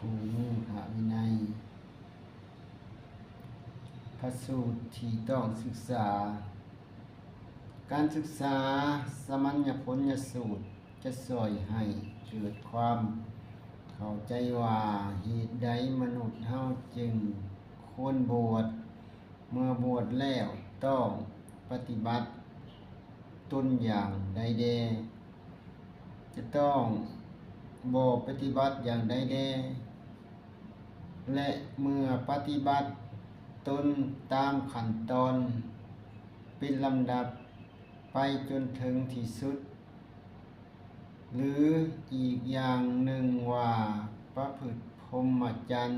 ພະວິໄນ ພະສູດທີ່ຕ້ອງສຶກສາ. ການສຶກສາສະມັນຍະພົນຍະສູດຈະຊ່ວຍໃຫ້ເກີດຄວາມເຂົ້າໃຈວ່າ ເຫດໃດມະນຸດເຮົາຈຶ່ງຄວນບວດ, ເມື່ອບວດແລ້ວຕ້ອງປະຕິບັດຕົນຢ່າງໃດແດ່? ຈະຕ້ອງບໍ່ປະຕິບັດຢ່າງໃດແດ່? ແລະ ເມື່ອປະຕິບັດຕົນຕາມຂັ້ນຕອນເປັນລຳດັບໄປຈົນເຖິງທີ່ສຸດ ຫຼື ອີກຢ່າງໜຶ່ງວ່າປະພຶດພົມມະຈັນ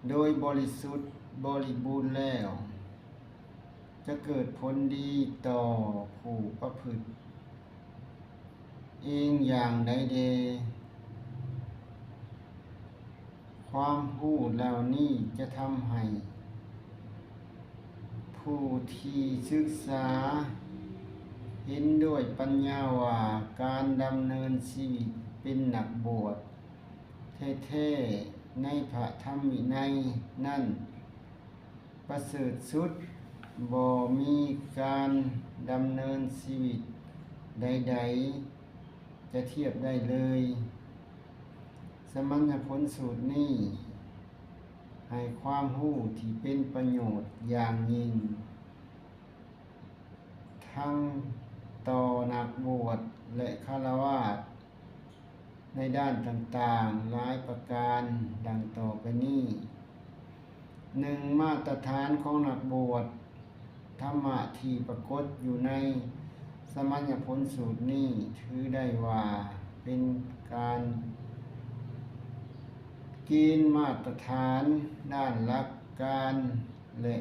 ໂດຍບໍລິສຸດບໍລິບູນແລ້ວ, ຈະເກີດຜົນດີຕໍ່ຜູ້ປະພຶດເອງຢ່າງໃດແດ່? ຄວາມຮູ້ເຫຼົ່ານີ້ຈະທຳໃຫ້ຜູ້ທີ່ສຶກສາເຫັນດ້ວຍປັນຍາວ່າ ການດຳເນີນຊີວິດເປັນນັກບວດແທ້ໆໃນພະທຳວິໄນນັ້ນ ປະເສີດສຸດ, ບໍ່ມີການດຳເນີນຊີວິດໃດໆຈະທຽບໄດ້ເລີຍ. ສະມັນຍະພົນສູດນີ້ໃຫ້ຄວາມຮູ້ທີ່ເປັນປະໂຫຍດຢ່າງຍິ່ງ ທັງຕໍ່ນັກບວດ ແລະ ຄາລະວາດ ໃນດ້ານຕ່າງໆຫຼາຍປະການດັ່ງຕໍ່ໄປນີ້. ໜຶ່ງ, ມາດຕະຖານຂອງນັກບວດທຳມະທີ່ປາກົດຢູ່ໃນສະມັນຍະພົນສູດນີ້ ຖືໄດ້ວ່າເປັນການເກນມາດຕະຖານດ້ານຫຼັກການ ແລະ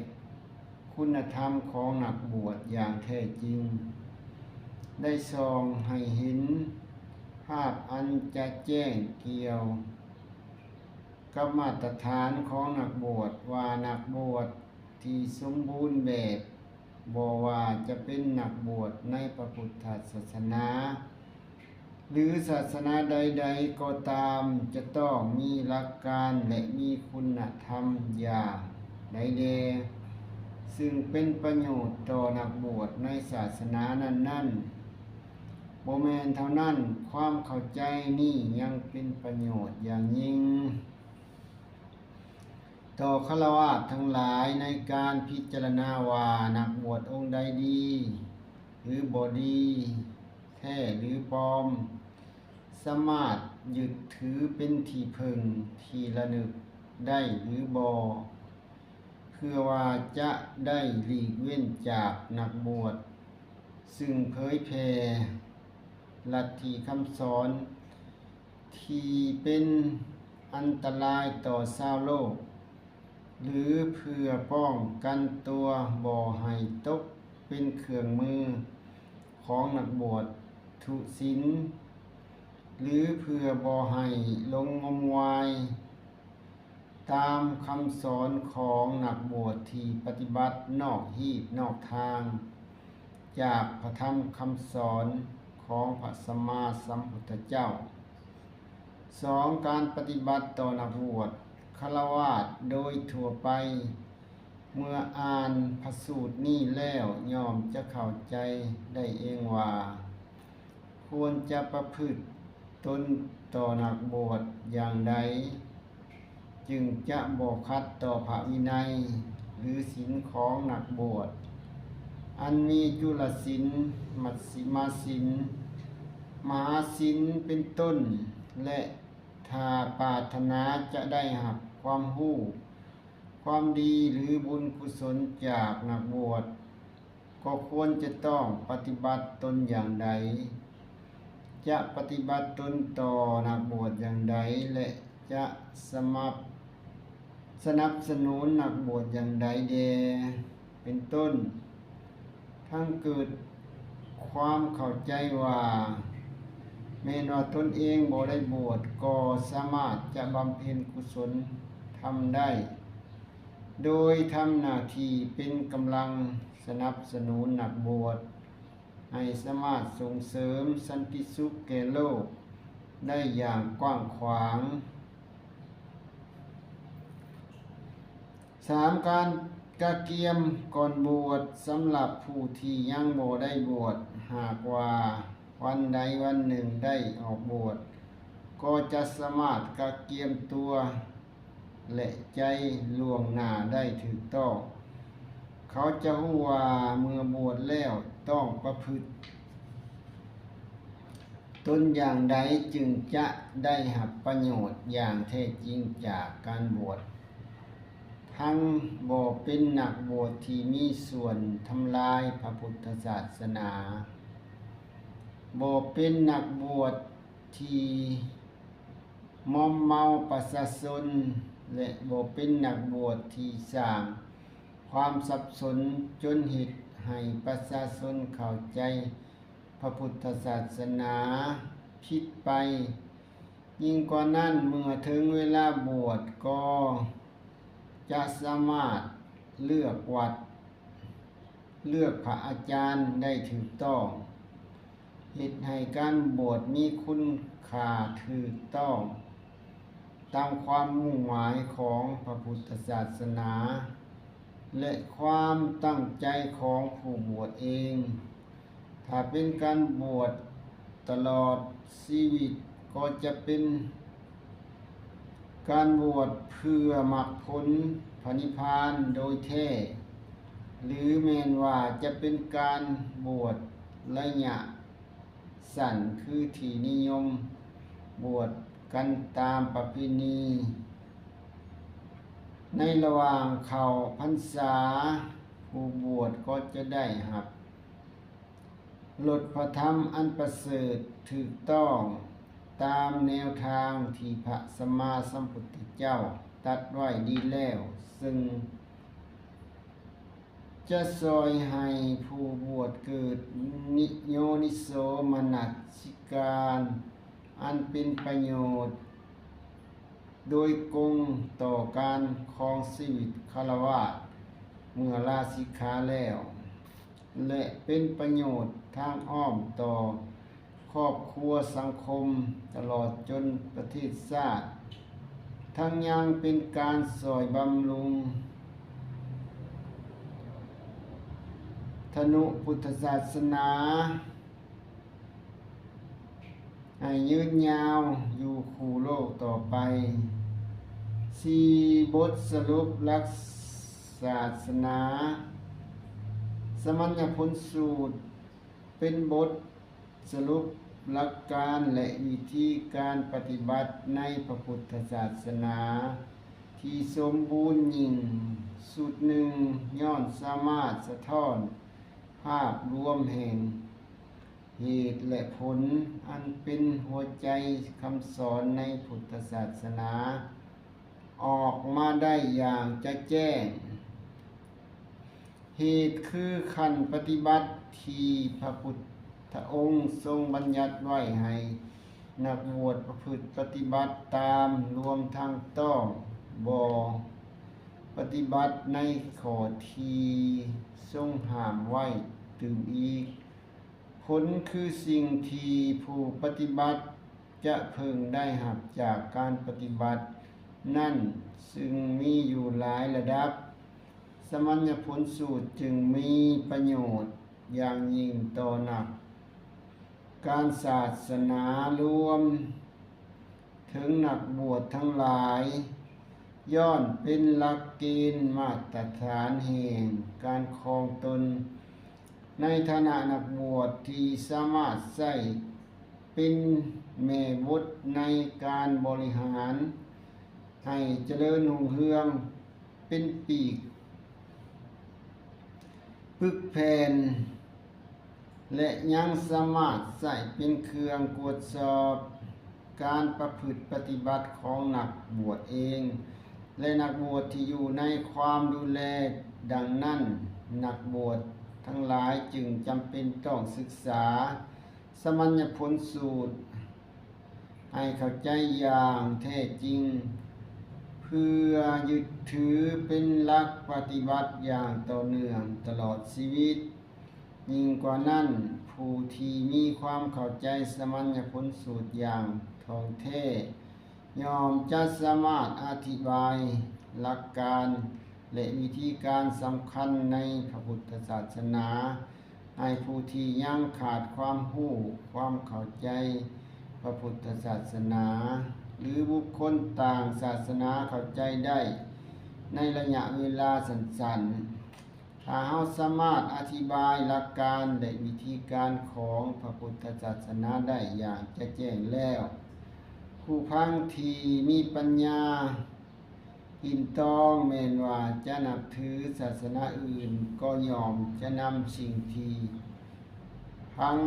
ຄຸນນະທຳຂອງນັກບວດຢ່າງແທ້ຈິງ ໄດ້ສ່ອງໃຫ້ເຫັນພາບອັນຈະແຈ້ງກ່ຽວກັບມາດຕະຖານຂອງນັກບວດວ່າ ນັກບວດທີ່ສົມບູນແບບ, ບໍ່ວ່າຈະເປັນນັກບວດໃນພະພຸດທະສາສະໜາ ຫຼື ສາສະໜາໃດໆກໍຕາມ, ຈະຕ້ອງມີຫຼັກການ ແລະ ມີຄຸນນະທຳຢ່າງໃດແດ່ ຊຶ່ງເປັນປະໂຫຍດຕໍ່ນັກບວດໃນສາສະໜານັ້ນໆ. ບໍ່ແມ່ນເທົ່ານັ້ນ, ຄວາມເຂົ້າໃຈນີ້ຍັງເປັນປະໂຫຍດຢ່າງຍິ່ງ ຕໍ່ຄາລະວາດທັງຫຼາຍໃນການພິຈາລະນາວ່າ ນັກບວດອົງໃດດີ ຫຼື ບໍ່ດີ, ແທ້ ຫຼື ປອມ, ສາມາດຍຶດຖືເປັນທີ່ເພິ່ງທີ່ລະນຶກໄດ້ ຫຼື ບໍ່, ເພື່ອວ່າຈະໄດ້ຫຼີກເວັ້ນຈາກນັກບວດ ຊຶ່ງເຜີຍແຜ່ລັດທິຄຳສອນ ທີ່ເປັນອັນຕະລາຍຕໍ່ຊາວໂລກ ຫຼື ເພື່ອປ້ອງກັນຕົວບໍ່ໃຫ້ຕົກເປັນເຄື່ອງມືຂອງນັກບວດທຸສິນ ຫຼື ເພື່ອບໍ່ໃຫ້ຫຼົງງົມງາຍ ຕາມຄຳສອນຂອງນັກບວດທີ່ປະຕິບັດນອກຮີດນອກທາງຈາກພະທຳຄຳສອນຂອງພະສຳມາສຳພຸດທະເຈົ້າ. ສອງ, ການປະຕິບັດຕໍ່ນັກບວດຄາລະວາດໂດຍທົ່ວໄປ ເມື່ອອ່ານພະສູດນີ້ແລ້ວ ຍ່ອມຈະເຂົ້າໃຈໄດ້ເອງວ່າ ຄວນຈະປະພຶດຕົນຕໍ່ນັກບວດຢ່າງໃດ ຈຶ່ງຈະບໍ່ຂັດຕໍ່ພະວິໄນ ຫຼື ສິນຂອງນັກບວດ ອັນມີຈຸລະສິນ, ມັດຊິມາສິນ, ມະຫາສິນ ເປັນຕົ້ນ ແລະ ຖ້າປາດຖະໜາຈະໄດ້ຮັບຄວາມຮູ້, ຄວາມດີ ຫຼື ບຸນກຸສົນຈາກນັກບວດ, ກໍຄວນຈະຕ້ອງປະຕິບັດຕົນຢ່າງໃດ, ຈະປະຕິບັດຕົນຕໍ່ນັກບວດຢ່າງໃດ ແລະ ຈະສະໝັບ ສະໜັບສະໜູນນັກບວດຢ່າງໃດແດ່ ເປັນຕົ້ນ, ທັງເກີດຄວາມເຂົ້າໃຈວ່າ ແມ່ນວ່າຕົນເອງບໍ່ໄດ້ບວດ ກໍສາມາດຈະບຳເພັນກຸສົນທຳໄດ້ ໂດຍທຳໜ້າທີ່ເປັນກຳລັງສະໜັບສະໜູນນັກບວດ ໃຫ້ສາມາດສົ່ງເສີມສັນຕິສຸກແກ່ໂລກໄດ້ຢ່າງກວ້າງຂວາງ. ສາມ ການກະກຽມກ່ອນບວດ. ສຳລັບຜູ້ທີ່ຍັງບໍ່ໄດ້ບວດ, ຫາກວ່າວັນໃດວັນໜຶ່ງໄດ້ອອກບວດ, ກໍຈະສາມາດກະກຽມຕົວ ແລະ ໃຈລ່ວງໜ້າໄດ້ຖືກຕ້ອງ. ເຂົາຈະຮູ້ວ່າເມື່ອບວດແລ້ວຕ້ອງປະພຶດຕົນຢ່າງໃດ ຈຶ່ງຈະໄດ້ຮັບປະໂຫຍດຢ່າງແທ້ຈິງຈາກການບວດ. ທັງບໍ່ເປັນນັກບວດທີ່ມີສ່ວນທຳລາຍພະພຸດທະສາສະໜາ, ບໍ່ເປັນນັກບວດທີ່ມອມເມົາປະຊາຊົນ ແລະ ບໍ່ເປັນນັກບວດທີ່ສ້າງຄວາມສັບສົນຈົນເຮັດໃຫ້ປະຊາຊົນເຂົ້າໃຈພະພຸດທະສາສະໜາຜິດໄປ. ຍິ່ງກວ່ານັ້ນ, ເມື່ອເຖິງເວລາບວດກໍຈະສາມາດເລືອກວັດ, ເລືອກພະອາຈານໄດ້ຖືກຕ້ອງ, ເຮັດໃຫ້ການບວດມີຄຸນຄ່າຖືກຕ້ອງຕາມຄວາມມຸ່ງໝາຍຂອງພະພຸດທະສາສະໜາ ແລະ ຄວາມຕັ້ງໃຈຂອງຜູ້ບວດເອງ. ຖ້າເປັນການບວດຕະຫຼອດຊີວິດ, ກໍຈະເປັນການບວດເພື່ອມັກຜົນພະນິບພານໂດຍແທ້, ຫຼື ແມ່ນວ່າຈະເປັນການບວດໄລຍະ ສັ້ນ ຄືທີ່ນິຍົມບວດກັນຕາມປະເພນີ. ໃນລະຫວ່າງເຂົ້າພັນສາ, ຜູ້ບວດກໍຈະໄດ້ຮັບລົດພະທຳອັນປະເສີດຖືກຕ້ອງຕາມແນວທາງທີ່ພະສຳມາສຳພຸດທະເຈົ້າຕັດໄວ້ດີແລ້ວ, ເຊິ່ງ ຈະຊ່ອຍໃຫ້ຜູ້ບວດເກີດນິໂຍນິໂສມະນະສິການ ອັນເປັນປະໂຫຍດໂດຍກົງຕໍ່ການຄອງຊີວິດຄາລະວາດເມື່ອລາສິກຂາແລ້ວ ແລະ ເປັນປະໂຫຍດທາງອ້ອມຕໍ່ ຄອບຄົວ, ສັງຄົມ, ຕະຫຼອດຈົນປະເທດຊາດ, ທັງຍັງເປັນການຊ່ອຍບຳລຸງທະນຸພຸດທະສາສະໜາໃຫ້ຍືນຍາວຢູ່ຄູ່ໂລກຕໍ່ໄປ. ສີ່ ບົດສະຫຼຸບຫຼັກສາສະໜາ ສະມັນຍະຜົນສູດ ເປັນບົດສະຫຼຸບຫຼັກການ ແລະ ວິທີການປະຕິບັດໃນພະພຸດທະສາສະໜາທີ່ສົມບູນຍິ່ງຊຸດໜຶ່ງ, ຍ້ອນສາມາດສະທ້ອນພາບລວມແຫ່ງເຫດ ແລະ ຜົນ ອັນເປັນຫົວໃຈຄຳສອນໃນພຸດທະສາສະໜາ ອອກມາໄດ້ຢ່າງຈະແຈ້ງ. ເຫດຄືຂັ້ນປະຕິບັດທີ່ພະພຸດທະອົງຊົງບັນຍັດໄວ້ໃຫ້ນັກບວດປະພຶດປະຕິບັດຕາມ, ລວມທັງຕ້ອງບໍ່ປະຕິບັດໃນຂໍ້ທີ່ຊົງຫ້າມໄວ້ຕື່ມອີກ. ຜົນຄືສິ່ງທີ່ຜູ້ປະຕິບັດຈະເພິ່ງໄດ້ຮັບຈາກການປະຕິບັດນັ້ນ, ຊຶ່ງມີຢູ່ຫຼາຍລະດັບ. ສະມັນຍະຜົນສູດຈຶ່ງມີປະໂຫຍດຢ່າງຍິ່ງຕໍ່ນັກການສາສະໜາລວມ ເຖິງນັກບວດທັງຫຼາຍ, ຍ້ອນເປັນຫຼັກເກນມາດຕະຖານແຫ່ງການຄອງຕົນ ໃນຖານະນັກບວດທີ່ສາມາດໃຊ້ເປັນແມ່ບົດໃນການບໍລິຫານໃຫ້ຈະເລີນຮຸ່ງເຮືອງ ເປັນປີກ ປຶກແຜ່ນ ແລະ ຍັງສາມາດໃຊ້ເປັນເຄື່ອງກວດສອບການປະພຶດປະຕິບັດຂອງນັກບວດເອງ ແລະ ນັກບວດທີ່ຢູ່ໃນຄວາມດູແລ. ດັ່ງນັ້ນ, ນັກບວດທັງຫຼາຍຈຶ່ງຈຳເປັນຕ້ອງສຶກສາ ສະມັນຍະຜົນສູດໃຫ້ເຂົ້າໃຈຢ່າງແທ້ຈິງ ເພື່ອຍຶດຖືເປັນຫຼັກປະຕິບັດຢ່າງຕໍ່ເນື່ອງຕະຫຼອດຊີວິດ. ຍິ່ງກວ່ານັ້ນ, ຜູ້ທີ່ມີຄວາມເຂົ້າໃຈສະມັນຍະຜົນສູດຢ່າງທ່ອງແທ້ ຍ່ອມຈະສາມາດອະທິບາຍຫຼັກການ ແລະ ວິທີການສຳຄັນໃນພະພຸດທະສາສະໜາ ໃຫ້ຜູ້ທີ່ຍັງຂາດຄວາມຮູ້, ຄວາມເຂົ້າໃຈພະພຸດທະສາສະໜາ ຫຼື ບຸກຄົນຕ່າງສາສະໜາເຂົ້າໃຈໄດ້ໃນໄລຍະເວລາສັ້ນໆ. ຖ້າເຮົາສາມາດອະທິບາຍຫຼັກການ ແລະ ວິທີການຂອງພະພຸດທະສາສະໜາໄດ້ຢ່າງຈະແຈ້ງແລ້ວ, ຜູ້ຟັງທີ່ມີປັນຍາ ຍິນຕອງແມ່ນວ່າຈະນັບຖືສາສະໜາອື່ນກໍຍ່ອມຈະນຳສິ່ງທີ່ຟັງ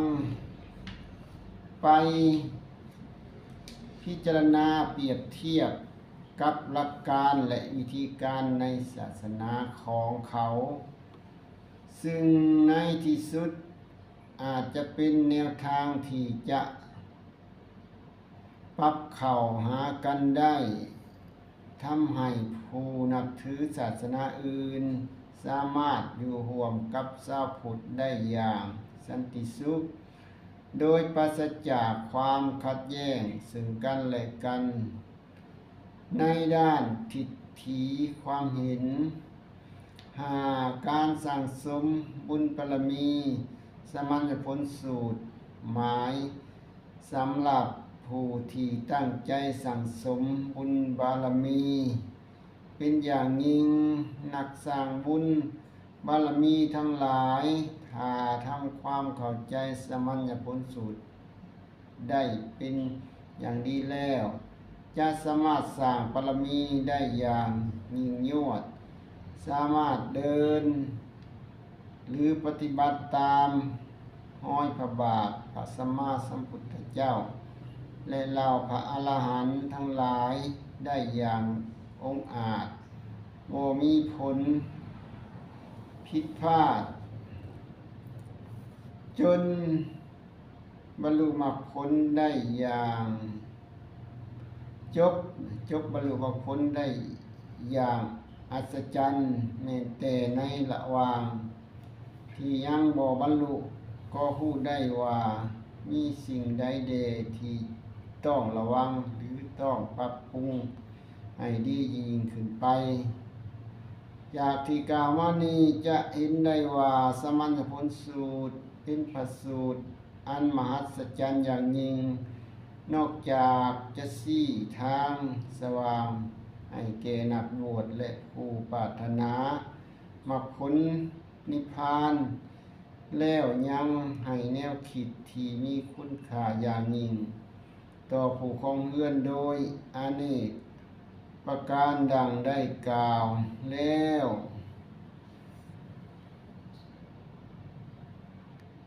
ໄປພິຈາລະນາປຽບທຽບກັບຫຼັກການ ແລະ ວິທີການໃນສາສະໜາຂອງເຂົາ, ຊຶ່ງໃນທີ່ສຸດອາດຈະເປັນແນວທາງທີ່ຈະ ປັບເຂົ້າຫາກັນໄດ້, ທຳໃຫ້ຜູ້ນັບຖືສາສະໜາອື່ນສາມາດຢູ່ຮ່ວມກັບຊາວພຸດໄດ້ຢ່າງສັນຕິສຸກ, ໂດຍປາສະຈາກຄວາມຂັດແຍ່ງເຊິ່ງກັນແລະກັນໃນດ້ານທິດຖິຄວາມເຫັນ. ຫ້າ, ການສັ່ງສົມບຸນບາລະມີສາມັນຍະຜົນສູດ ໝາຍສຳລັບຜູ້ທີ່ຕັ້ງໃຈສັ່ງສົມບຸນບາລະມີ ເປັນຢ່າງຍິ່ງນັກສ້າງບຸນບາລະມີທັງຫຼາຍ ຖ້າທຳຄວາມເຂົ້າໃຈສາມັນຍະຜົນສູດ ໄດ້ເປັນຢ່າງດີແລ້ວ, ຈະສາມາດສ້າງບາລະມີໄດ້ຢ່າງຍິ່ງຍວດ, ສາມາດເດີນ ຫຼື ປະຕິບັດຕາມຮອຍພະບາດພະສຳມາສຳພຸດທະເຈົ້າ ແລະ ເຫຼົ່າພະອະລະຫັນທັງຫຼາຍໄດ້ຢ່າງອົງອາດ, ບໍ່ມີຜົນຜິດພາດ, ຈົນ ບັນລຸມັກຜົນໄດ້ຢ່າງຈົບ, ຈົບບັນລຸມັກຜົນໄດ້ຢ່າງອັດສະຈັນ, ແມ່ນແຕ່ໃນລະຫວ່າງທີ່ຍັງບໍ່ບັນລຸ ກໍຮູ້ໄດ້ວ່າມີສິ່ງໃດແດ່ທີ່ຕ້ອງລະວັງ ຫຼື ຕ້ອງປັບປຸງໃຫ້ດີຍິ່ງຂຶ້ນໄປ. ຈາກທີ່ກ່າວມານີ້ຈະເຫັນໄດ້ວ່າ ສາມັນຍະຜົນສູດ ເປັນພະສູດອັນມະຫັດສະຈັນຢ່າງຍິ່ງ, ນອກຈາກຈະຊີ້ທາງສະຫວ່າງໃຫ້ແກ່ນັກບວດ ແລະ ຜູ້ປາດຖະໜາມັກຜົນນິບພານແລ້ວ, ຍັງໃຫ້ແນວຄິດທີ່ມີຄຸນຄ່າຢ່າງຍິ່ງ ຕໍ່ຜູ້ຄອງເຮືອນໂດຍອາເນກປະການດັ່ງໄດ້ກ່າວແລ້ວ.